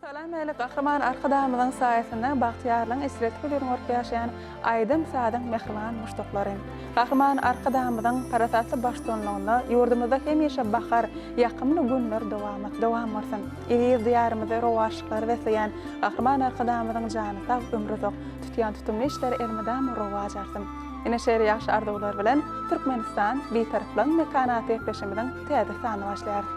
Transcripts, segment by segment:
Salam ähli Gahryman Arkadagymyzyň saýasynda bagtyýarlygyň eşretli hözirini görüp ýaşaýan aýdym-sazyň mähriban muşdaklary! Gahryman Arkadagymyzyň parasatly baştutanlygynda ýurdumyzda hemişe bahar, ýakymly günler dowamat dowam bolsun! Eziz Diýarymyzy rowaçlyklara besleýän Gahryman Arkadagymyzyň jany sag, ömri uzak, tutýan tutumly işleri elmydama rowaç alsyn! Ine şeýle ýagşy arzuwlar bilen Türkmenistan, Bitaraplygyň mekany atly gepleşigimiziň täze sanyny başlaýarys.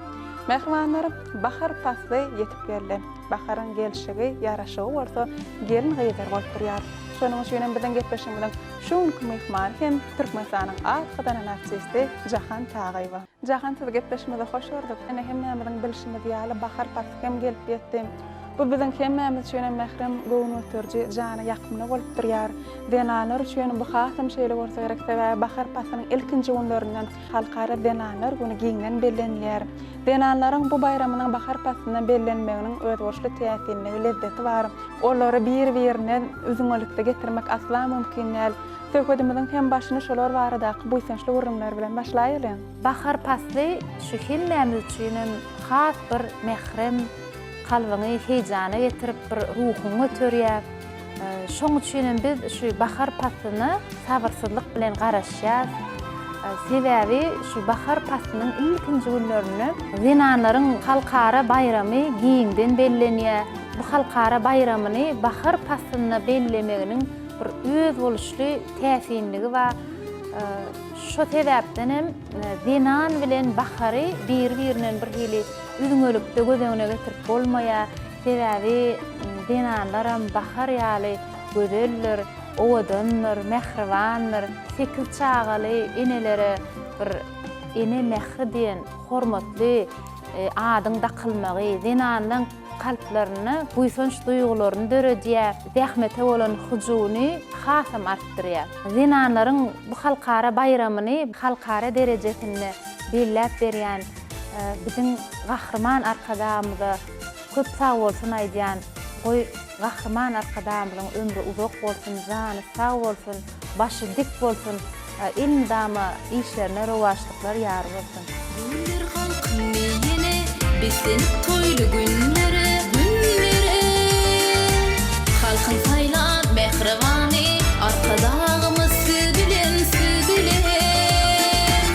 Mähribanlar, bahar pasly ýetip geldi. Baharyň gelşigi, ýaraşygy bolsa gelin-gyzlar bolup durýar. Şonuň üçin hem biziň gepleşigimiziň şu günki myhmany hem Türkmenistanyň at gazanan artisti Jahan Tagaýewa. Jahan sizi gepleşigimize hoş gördük. Ine hemmämiziň bilşimiz ýaly bahar pasly hem gelip ýetdi. Bu biziň hemmämiz üçin hem mährem, göwün göteriji, jana ýakymly bolup durýar. Zenanlar üçin bu hasam şeýle bolsa gerek, sebäbi bahar paslynyň ilkinji günlerinden Halkara zenanlar güni giňden bellenilýär. Zenanlaryň bu baýramynyň bahar paslynda bellenmeginiň özboluşly täsinligi, lezzeti bar. Olary bir-birinden üzňelikde getirmek asla mümkin däl. Söhbedimiziň hem başyny şolar baradaky buýsançly gürrüňler bilen başlaýalyň. Bahar pasly şu hemmämiz üçinem has bir mährem, kalbyňy heýjana getirip bir ruhuňy göterýär. Şoň üçin hem biz şu bahar paslyna sabyrsyzlyk bilen garaşýarys. Sebäbi şu bahar paslynyň ilkinji günlerinde zenanlaryň halkara baýramy giňden bellenýär. Bu halkara baýramyny bahar paslynda bellemeginiň bir özboluşly täsinligi bar. Şo sebäpden hem zenan bilen bahary biri-birinden bir hili üzňelikde göz öňüne getirip bolmaýar. Sebäbi zenanlaram bahar ýaly gözeldir, owadandyr, mähribandyr. Sekiz çagaly enelere bir Ene mähri diýen hormatly adyň dakylmagy zenanlaň kalplarynda buýsanç duýgularyny döredýär, zähmete bolan hyjuwyny hasam artdyrýar. Zenanlaryň bu halkara baýramyny halkara derejesinde belläp berýän biziň Gahryman Arkadagymyza Köp sagbolsun aýdýan goý Gahryman Arkadagymyzyň ömri uzak bolsun jany sag bolsun başy dik bolsun elmydama işlerine rowaçlyklar ýar bolsun. Güller halkyň meýine beslenip toýly günlere, günlere. Halkyň saýlan mähribany Arkadagymyz siz bilen, siz bilen.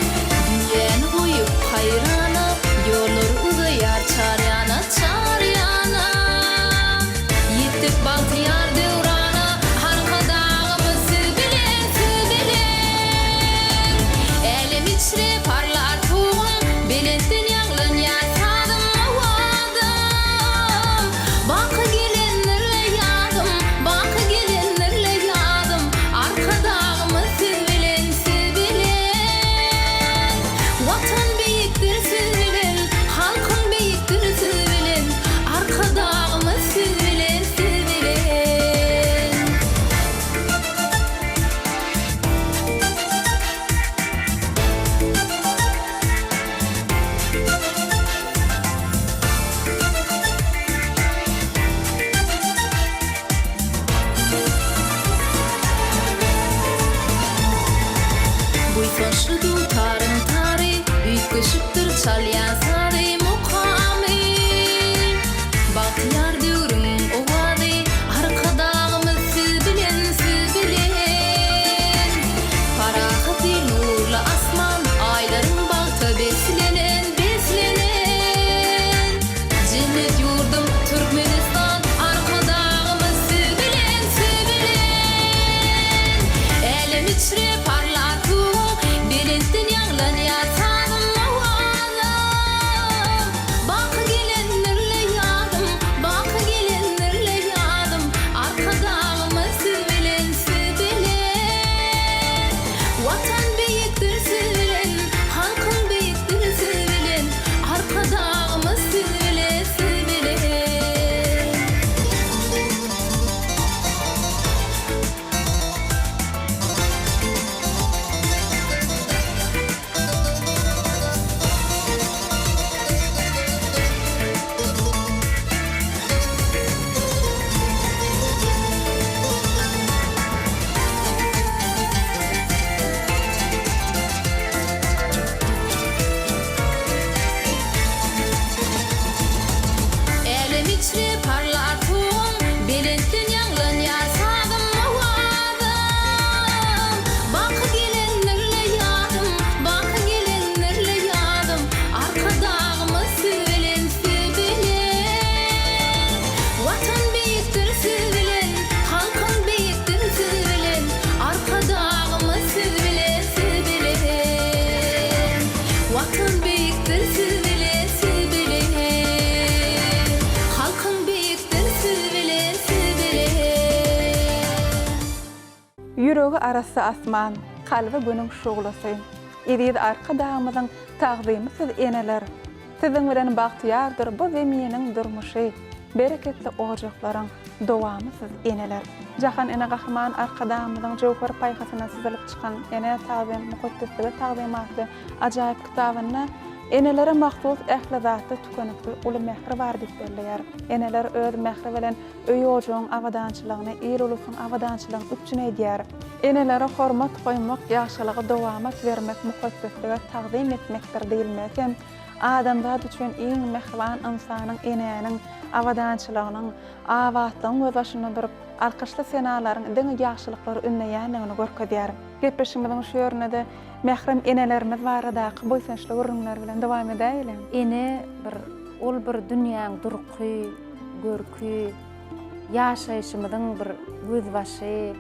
Dünýäni goýup haýrana, Ýollar uzaýar çar ýana, çar ýana. Ýetdik bagtyýar döwrana, Arkadagymyz siz bilen, siz bilen. Älem içre parlar Tugum, Belentden ýaňlanýar sazym, owazym. içre parlar tugum, Belentden ýaňlanýar sazym, owazym. Baky gelendirle ýadym, Baky gelendirle ýadym, Arkadagymyz siz bilen, siz bilen. Watan beýikdir siz bilen, Halkyň beýikdir siz bilen, Arkadagymyz siz bilen, siz bilen. Watan beýikdir siz bilen, siz bilen. Halkyň beýikdir siz bilen, siz bilen. Ýüregi arassa asman, kalby Günüň şuglasy. Eziz Arkadagymyzyň tagzymy siz eneler! Siziň bilen bagtyýardyr bu zeminiň durmuşy, Bereketli ojaklaryň dowamy siz eneler! Jahan ene Gahryman Arkadagymyzyň jöwher paýhasyndan syzylyp çykan Enä tagzym, mukaddeslige tagzym atly ajaýyp kitabynda enelere mahsus ähli zatda tükeniksiz uly mähir bar diýip belleýär. Eneler öz mähri bilen öý-ojagyň abadançylygyny, il-ulusyň abadançylygyny üpjün edýär. Enelere hormat goýmak, ýagşylygy dowamat bermek mukaddeslige tagzym etmekdir diýilmegi hem adamzat üçin iň mähriban ynsanyň, enäniň abadançylygynyň, abatlygyň gözbaşynda durup, alkyşly senalaryň diňe ýagşylyklary ündeýändigini görkezýär. Gepleşigimiziň şu ýerinde-de mährem enelerimiz baradaky buýsançly gürrüňler bilen dowam edäýeliň. Ene bir, ol bir dünýäň durky, görki, ýaşaýşymyzyň bir gözbaşy.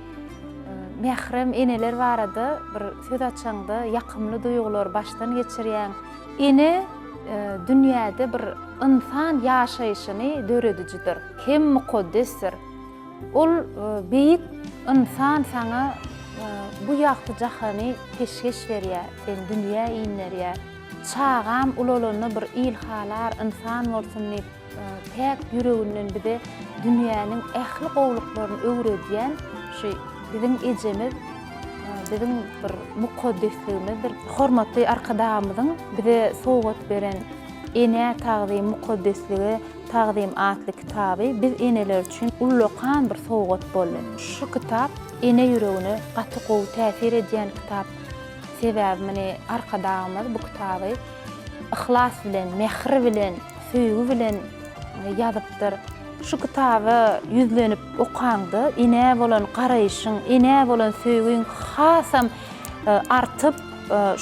Mährem eneler barada bir söz açaňda ýakymly duýgulary başdan geçirýäň. Ene dünýäde bir ynsan ýaşaýşyny döredijidir hem mukaddesdir. Ol beýik ynsan saňa bu ýagty jahany peşgeş berýär, seni dünýä inderýär. Çagam ulalanda bir ilhalar ynsan bolsun diýip, päk ýüreginden bize dünýäniň ähli gowulyklaryny öwredýän şu biziň ejemiz biziň bir mukaddesligimizdir. Hormatly Arkadagymyzyň bize sowgat beren Enä tagzym, mukaddeslige tagzym atly kitaby biz eneler üçin ullakan bir sowgat boldy. Şu kitap ene ýüregine gaty gowy täsir edýän kitap. Sebäbi muny Arkadagymyz bu kitaby yhlas bilen, mähir bilen, söýgi bilen ýazypdyr. Şu kitaba ýüzlenip okaňda, enä bolan garaýşyň, enä bolan söýgiň hasam artyp,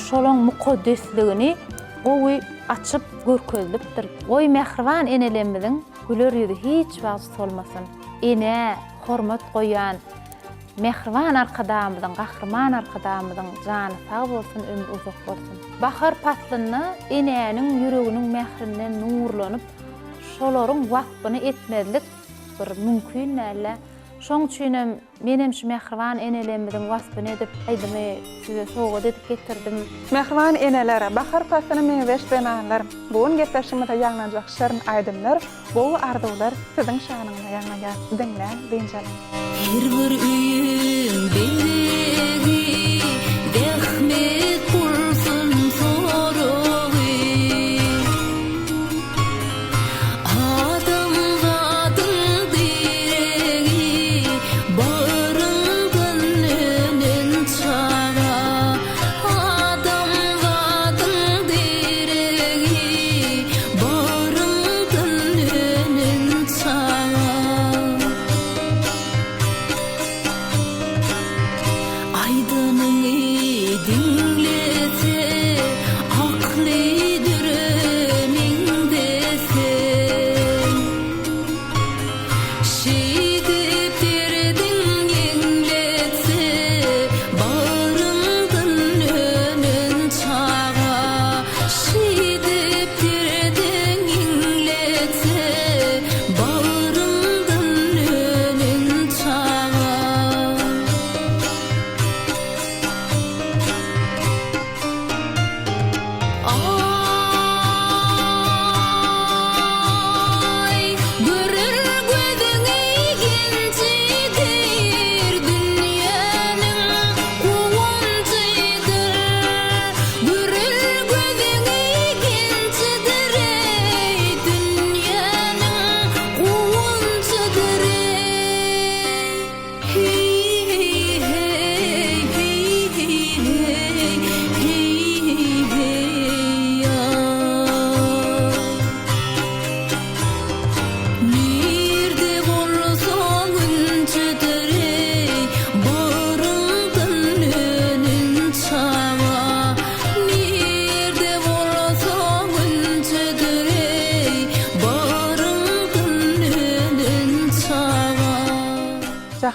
şolaň mukaddesligini gowy açyp görkezilipdir. Goý, mähriban enelerimiziň güler ýüzi hiç wagt solmasyn. Enä hormat goýýan Mähriban Arkadagymyzyň, Gahryman Arkadagymyzyň jany sag bolsun, ömri uzak bolsun! Bahar paslynda enäniň ýüreginiň mährinden nurlanyp, şolaryň waspyny etmezlik bir mümkin däldi. Şoň üçinem menem şu mähriban enelerimiziň waspyny edip, aýdymy size sowgat edip getirdim. Mähriban eneler, bahar paslyna meňzeş zenanlar, bu gün gepleşigimizde ýaňlanjak şirin aýdymlar Gowy arzuwlar siziň şanyňyza ýaňlanýar diňläň dynç alyň. Her bir öýüň bezegi, Zähmet bolsun soragy. Adamzadyň diregi, Bagryňdan önen çaga. Adamzadyň diregi, Bagryňdan önen çaga. Aýdanyňy diňlese, akly düre meňzese. Şeýdip derdiň ýeňletse, Bagryňdan önen çaga. Şeýdip derdiň ýeňletse, Bagryňdan önen çaga. Aý, görer gözüňi genjidir, Dünýäniň guwanjydyr. Görer gözüňi genjidir-eý, Dünýäniň guwanjydyr-eý. Heý, heý, heý, heý, heý, heý, heý, ýa.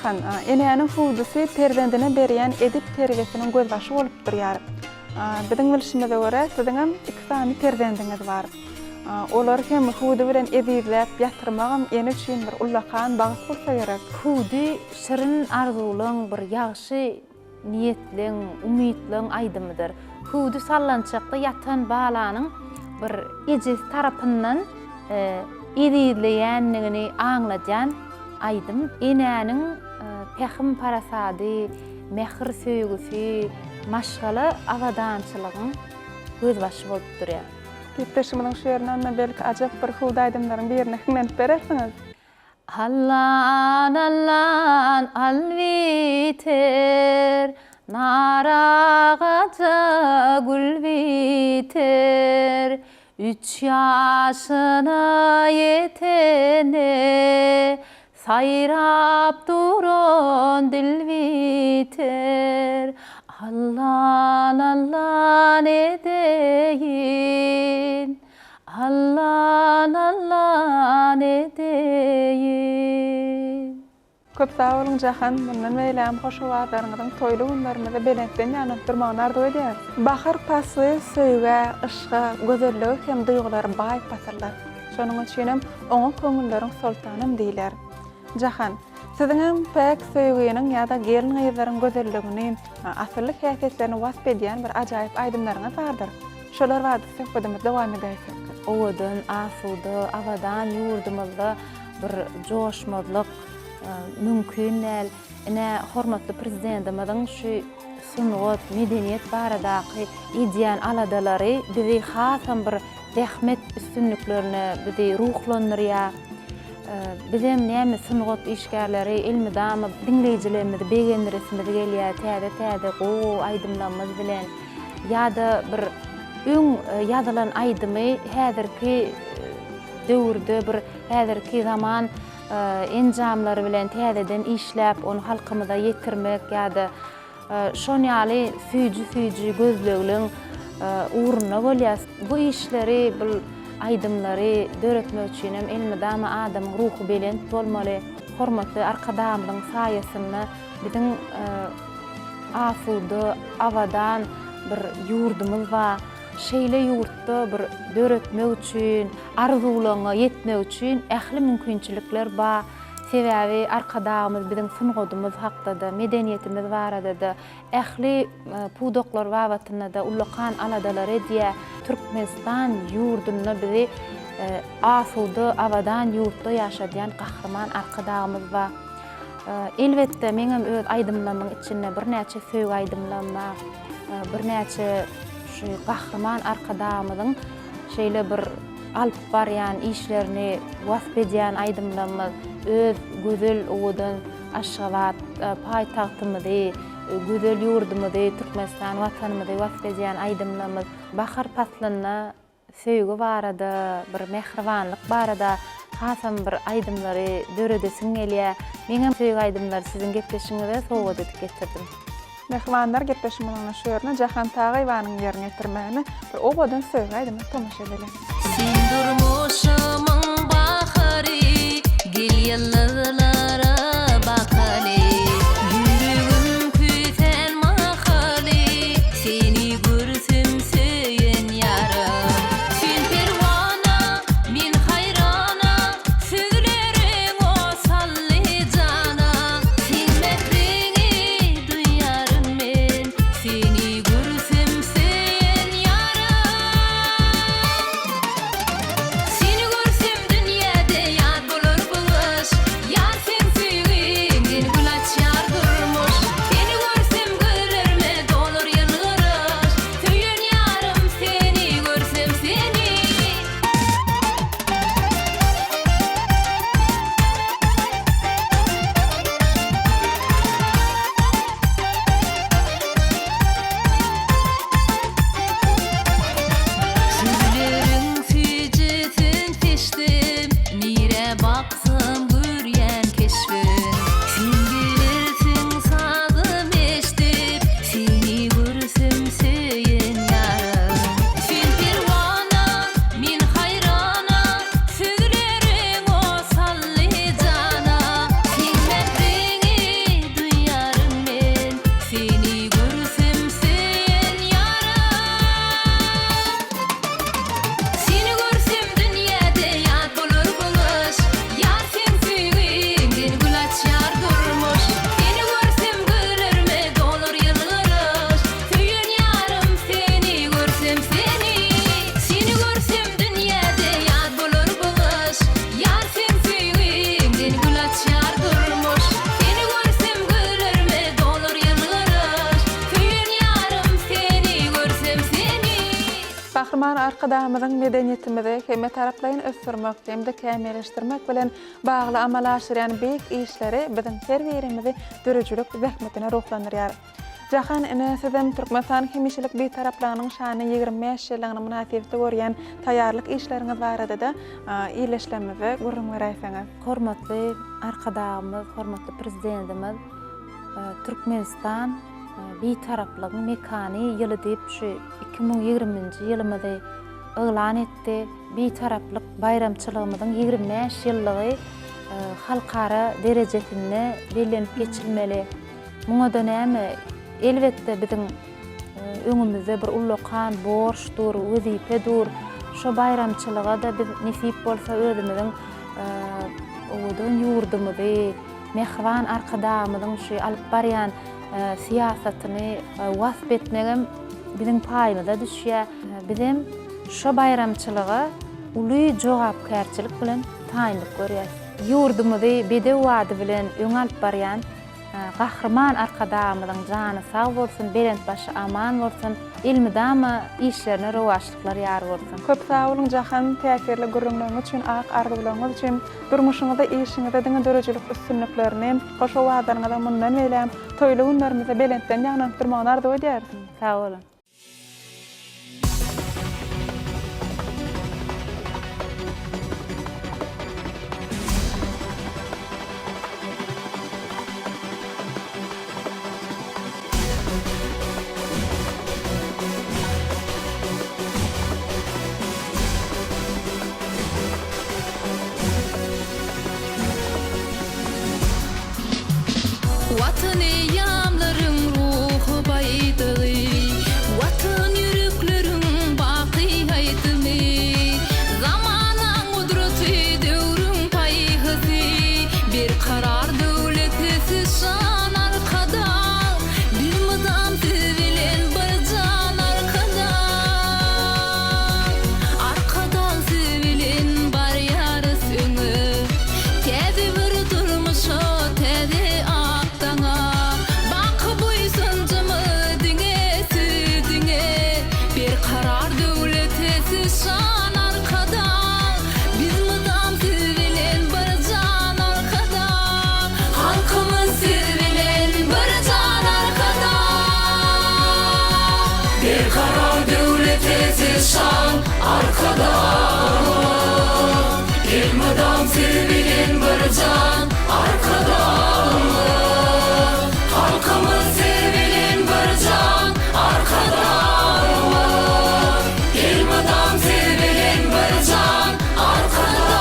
Jahan, enäniň hüwdüsi perzendine berýän edep-terbiýesiniň gözbaşy bolup durýar. Biziň bilşimize görä, siziňem iki sany perzendiňiz bar. Olary hem hüwdi bilen ezizläp ýatyrmagam ene üçin bir ullakan bagt bolsa gerek. Hüwdi şirin arzuwlaň bir ýagşy niýetleň, umytlaň aýdymydyr. Hüwdi sallançakda ýatan balanyň bir ejesi tarapyndan ezizleýänligini aňladýan aýdym. Enäniň pähim-parasady, mähir-söýgüsi maşgala abadançylygyň gözbaşy bolup durýar. Gepleşigimiziň şu ýerinde onda belki ajap bir hüwdi aýdymlaryň birini hiňlenip berersiňiz? Allan allan al biter, Nar agaja gül biter, Üç ýaşyna ýetende, Saýrap duran dil biter. Allan allan edeýin, Allan allan edeýin. Köp sag boluň Jahan, mundan beýlägem hoş owazlaryňyzyň toýly günlerimizde belentden ýaňlanyp durmagyny arzuw edýäris. Bahar pasly söýgä, yşga, gözellige hem duýgulara baý pasyldyr. Şonuň üçinem oňa köňülleriň soltanam diýilýär. Jahan, siziňem päk söýginiň ýa-da gelin-gyzlaryň gözelligini, asylly häsiýetlerini wasp edýän bir ajaýyp aýdymlaryňyz bardyr. Şolar barada söhbedimizi dowam edäýsek. Owadan, asuda, abadan ýurdumyzda bir joşmazlyk mümkin däl. Ine, hormatly Prezidentimiziň şu sungat, medeniýet baradaky edýän aladalary bizi hasam bir zähmet üstünliklerine bizi ruhlandyrýar. Bizem näme sungat işgärleri elmydama diňleýjilerimizi begendiresimiz gelýär täze-täze gowy-gowy aýdymlarymyz bilen. Ýa-da bir öň ýazylan aýdymy häzirki döwürde bir häzirki zaman enjamlary bilen täzeden işläp ony halkymyza ýetirmek ýa-da Şon ýaly süýji-süýji gözlegliň ugrunda bolýas. Bu işleri, bul aýdymlary döretmek üçinem elmydama adamyň ruhy belent bolmaly. Hormatly Arkadagymyzyň saýasynda biziň asuda, abadan bir ýurdumyz bar. Şeýle ýurtda bir döretmek üçin, arzuwlaryňa ýetmek üçin ähli mümkinçilikler bar. Sebäbi Arkadagymyz biziň sungatymyz hakda-da, medeniýetimiz barada-da, ähli pudaklar babatynda-da ullakan aladalary edýär. Türkmenistan ýurdunda bizi asuda, abadan ýurtda ýaşadýan Gahryman Arkadagymyz bar. Elbetde, meňem öz aýdymlarymyň içinde birnäçe söýgi aýdymlarym bar. Birnäçe şu Gahryman Arkadagymyzyň şeýle bir alyp barýan işlerini wasp edýän aýdymlarymyz, öz gözel, owadan Aşgabat paýtagtymyzy, gözel ýurdumyzy, Türkmenistan Watanymyzy wasp edýän aýdymlarymyz, bahar paslynda söýgi barada, bir mähribanlyk barada hasam bir aýdymlary döredesiň gelýär. Meňem söýgi aýdymlary siziň gepleşigiňize sowgat edip getirdim. Mähribanlar gepleşigimiziň şu ýerine Jahan Tagaýewanyň ýerine ýetirmeginde bir owadan söýgi aýdymyna tomaşa edeliň. Sen durmuşymyň bahary, Gel ýyldyzlara bakaly. Ýüregim küýsän mahaly, Seni görsem söýen ýarym. Sen perwana, men haýrana, Sözleriň ot saldy jana. Seň mähriňi Duýaryn men seni görsem söýen ýarym. Seni görsem. Gahryman Arkadagymyzyň medeniýetimizi hemmetaraplaýyn ösdürmek hem-de kämilleşdirmek bilen bagly amala aşyrýan beýik işleri biziň her birimizi döredijilik zähmetine ruhlandyrýar. Jahan ine, sizem Türkmenistanyň hemişelik Bitaraplygynyň şanly 25 ýyllygyny mynasybetli görýän taýýarlyk işleriňiz barada-da ildeşlerimize gürrüň beräýseňiz. Hormatly Arkadagymyz, hormatly Prezidentimiz Türkmenistan Bitaraplygyň mekany ýyly diýip şu 2020-nji ýylymyzy yglan etdi. Bitaraplyk baýramçylygymyzyň 25 ýyllygy halkara derejesinde bellenip geçilmeli. Muňa-da näme, elbetde biziň öňümizde bir ullakan borç dur, wezipe dur. Şo baýramçylyga-da biz nesip bolsa özümiziň owadan ýurdumyzy, mähriban Arkadagymyzyň şu alyp barýan syýasatyny wasp etmegem biziň paýymyza düşýär. Bizem şo baýramçylyga uly jogapkärçilik bilen taýynlyk görýäs. Ýurdumyzy bedew bady bilen öňe alyp barýan Gahryman Arkadagymyzyň jany sag bolsun, belent başy aman bolsun, elmydama işlerine rowaçlyklar ýar bolsun! Köp sag boluň Jahan, täsirli gürrüňleriňiz üçin, ak arzuwlaryňyz üçin. Durmuşyňyzda, işiňizde diňe döredijilik üstünliklerini, hoş owazlaryňyzyň mundan beýlägem toýly günlerimizde belentden ýaňlanyp durmagyny arzuw edýäris. Sag boluň. Watan eýýamlaryň ruhy baýdagy, Watan ýürekleriň baky aýdymy. Zamanaň gudraty, döwrüň paýhasy, Berkarar döwlete siz şan Arkadag, Biz mydam siz bilen bir jan Arkadag. Arkadag siz bilen barýarys öňe. Täze bir durmuşa, täze ak daňa. Baky buýsanjymyz diňe siz, diňe. Berkarar döwlete siz şan Arkadag. Biz mydam siz bilen bir jan Arkadag. Halkymyz siz bilen bir jan Arkadag. Berkarar döwlete siz şan Arkadagymyz. Elmydam siz bilen bir jan Arkadagymyz. Halkymyz siz bilen bir jan Arkadagymyz. Elmydam siz bilen bir jan Arkadagymyz.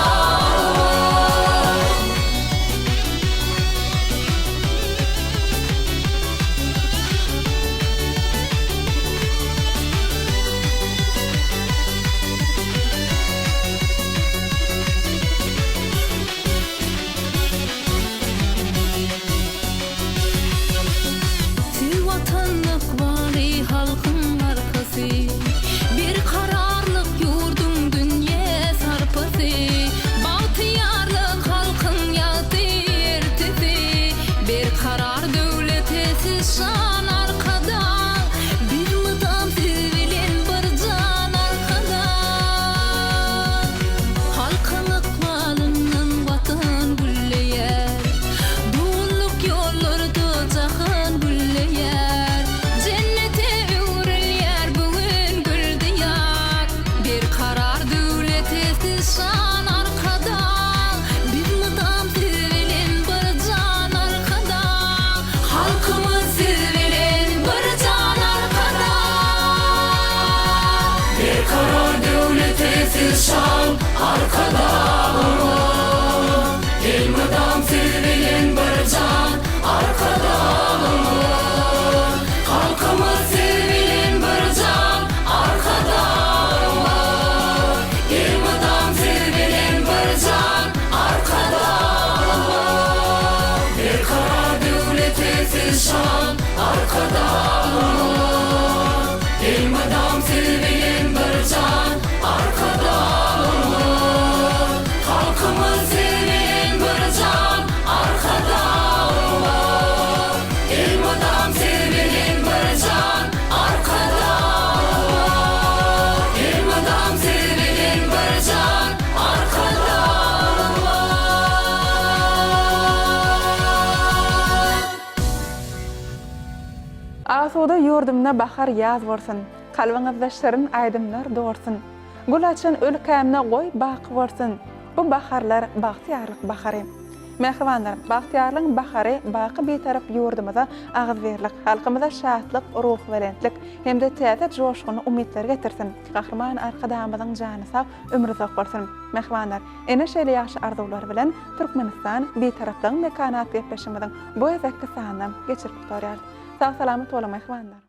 Siz Watan ykbaly halkyň arkasy, Berkararlyk ýurduň dünýä sarpasy, Bagtyýarlyk halkyň ýagty ertesi, Berkarar döwlete siz şan Arkadag, Biz mydam siz bilen bir jan Arkadag. Halkyň ykbalyndan Watan gülleýär, Doganlyk ýollarda jahan gülleýär, Jennete öwrülýär bu gün gül Diýar. Berkarar döwlete siz şan Arkadag, Biz mydam siz bilen bir jan Arkadag. Halkymyz siz bilen bir jan Arkadag. Berkarar döwlete siz şan Arkadagymyz. Elmydam siz bilen bir jan Arkadagymyz. Halkymyz siz bilen bir jan Arkadagymyz. Elmydam siz bilen bir jan Arkadagymyz. Berkarar döwlete siz şan Arkadagymyz. Elmydam siz bilen bir jan Arkadagymyz. Halkymyz siz bilen bir jan Arkadagymyz. Elmydam siz bilen bir jan Arkadagymyz. Asuda ýurdumda bahar ýaz bolsun, Kalbyňyzda şirin aýdymlar dolsun. Gül açan ülkämde goý baky bolsun, Bu baharlar bagtyýarlyk bahary. Mähribanlar, bagtyýarlygyň bahary baky Bitarap ýurdumyza agzybirlik, halkymyza şatlyk, ruhubelentlik hem-de täze joşgunly umytlar getirsin! Gahryman Arkadagymyzyň jany sag, ömri uzak bolsun! Mähribanlar, ine şeýle ýagşy arzuwlar bilen Türkmenistan, Bitaraplygyň mekany atly gepleşigimiziň bu gezekki sanynam geçirip gutarýarys. Sag-salamat boluň, mähribanlar!